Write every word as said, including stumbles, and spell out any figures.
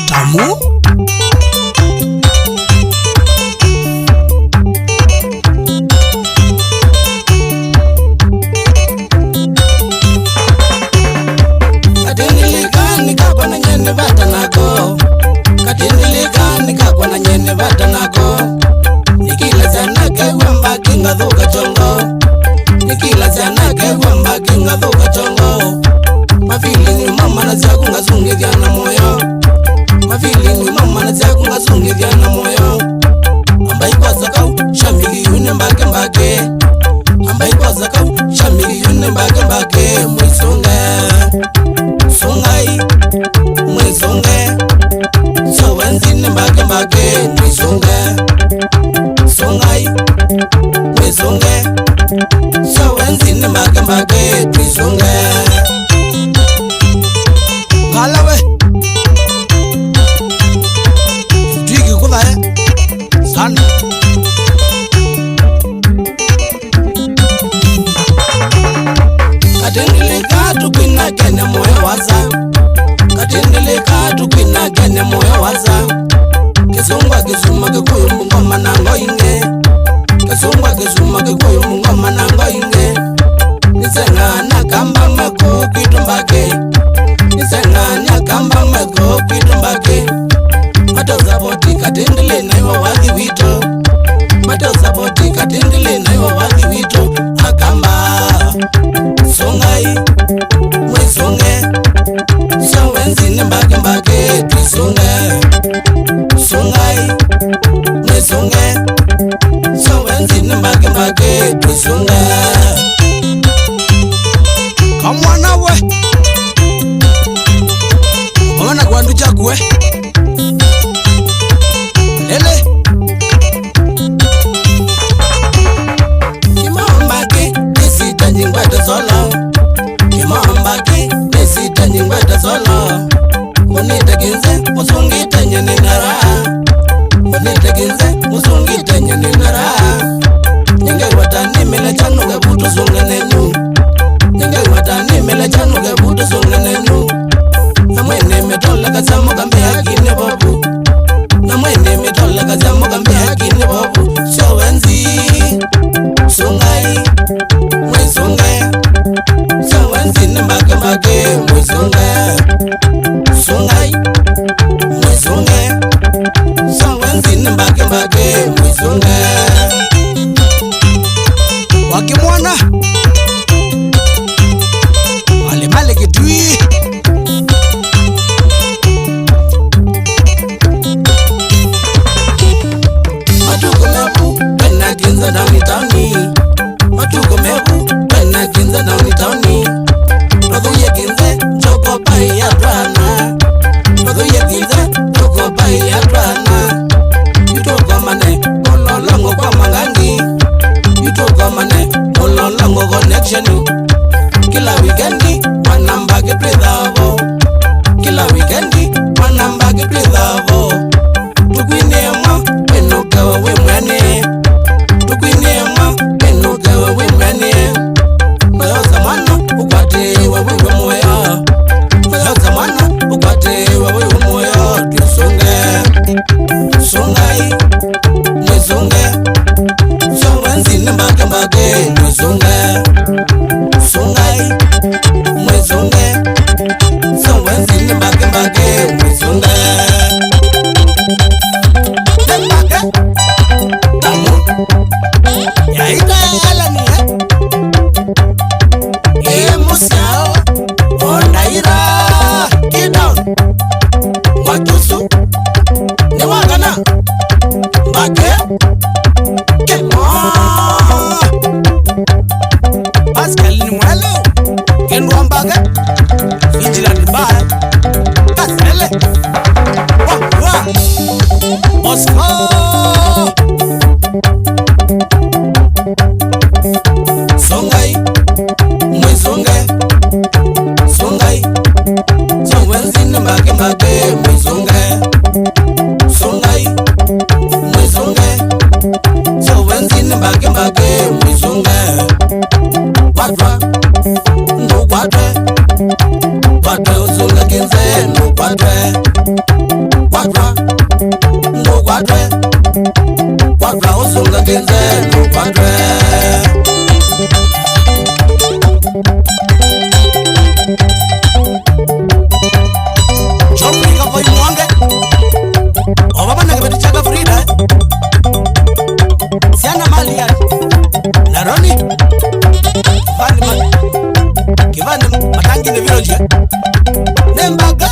Tamu. Katindilika nikakwa na nyene vata nako. Katindilika nikakwa na nyene vata nako. Nikila syana kew'a mbaki ngathuka chongo. Nikila syana kew'a mbaki ngathuka chongo. Mafili nyuma mana syaku ngasungithya na moyo. Mafili nyuma mana syaku ngasungithya na moyo. Ambai kwa sakau, shamiki yune mbake mbake. Ambai kwa sakau, shamiki yune mbake mbake. Mwisunge. Sungai. Mwisunge. Sio wenzi ni mbake mbake. Mwisunge. Sungai. Mwisunge. Sio wenzi ni mbake mbake. Mwisunge. Ngalawe. Twiki kuthaya. Sana. Katindilika tukwina kene moyo wasa. Katindilika tukwina kene moyo wasa. Kisungwa kisuma kikuyu ngoma na ngoinge. Kisungwa kisuma kikuyu ngoma na ngoinge. Nisenga na kamba meko kwitu mbake. Nisenga na kamba meko kwitu mbake. Matosapoti katindile na iwo wathi wito. Matosapoti katindile na iwo wathi wito. Akamba. Sungai. Mwisunge. Sio wenzi ni mbake mbake. Twisunge. Sungai. Mwisunge. Sio wenzi ni mbake mbake. Twisunge. Kamwana we. Mwana kwa ndu chakwe. Lele. Kimambaki, nisita nyingwete solo. Kimambaki, nisita nyingwete solo. Unite kinze, usungite nyene nara. Unite kinze, usungite nyene nara. Nyinge watani mele chanu ke butu sunga nenu. Nyinge watani mele chanu ke butu sunga nenu. Na mwene metola kasamu kambe haki ne bobu. Na mwene mitola kaza mugambe haki ni bobu. Sio wenzi. Sungai. Mwisunge. Sio wenzi ni mbake mbake. Mwisunge. Sungai. Mwisunge. Sio wenzi ni mbake mbake. Mwisunge. Wakimwana. Wale male kitui. Matuko mevu, pena kinza downtown. Matuko mevu, pena kinza downtown. Rothuye kinze, choko pai ya twana. Rothuye kinze, choko pai ya twana. Yutuko mane, mulolongo kwa mangangi. Yutuko mane, mulolongo connection. Kila weekend, wanamba kitwithavo. Kila weekend, wanamba kitwithavo. Tukwinie mwa, winukewe wi mwene. Tukwinie mwa, winukewe wi mwene. Oyosa mwana, ukwatiwe wiwe muoyo. Oyosa mwana, ukwatiwe wiwe muoyo. Twisunge. Sungai. Mwisunge. Sio wenzi ni mbake mbake. Mwisunge. Sungai. Mwisunge. Sio wenzi ni mbake mbake. Mwisunge. Mbake. Tamu. Yaita ya Alani, eh? Ĩ mũsyao, o ndaira, kidon, watusu, nĩ wakana, mbake, kĩmo. Pascal nĩ mwelo, kendwa mbake, Vigilant Bar, Kasele, wa, wa, Bosco. Songai, mwisonge, songai, sio wenzi ni mbake mbake, mwisonge, songai, mwisonge, sio wenzi ni mbake mbake, mwisonge, kwatwa, ndukwatwe, kwatwe usonge kinze, ndukwatwe. Nĩ mbaka.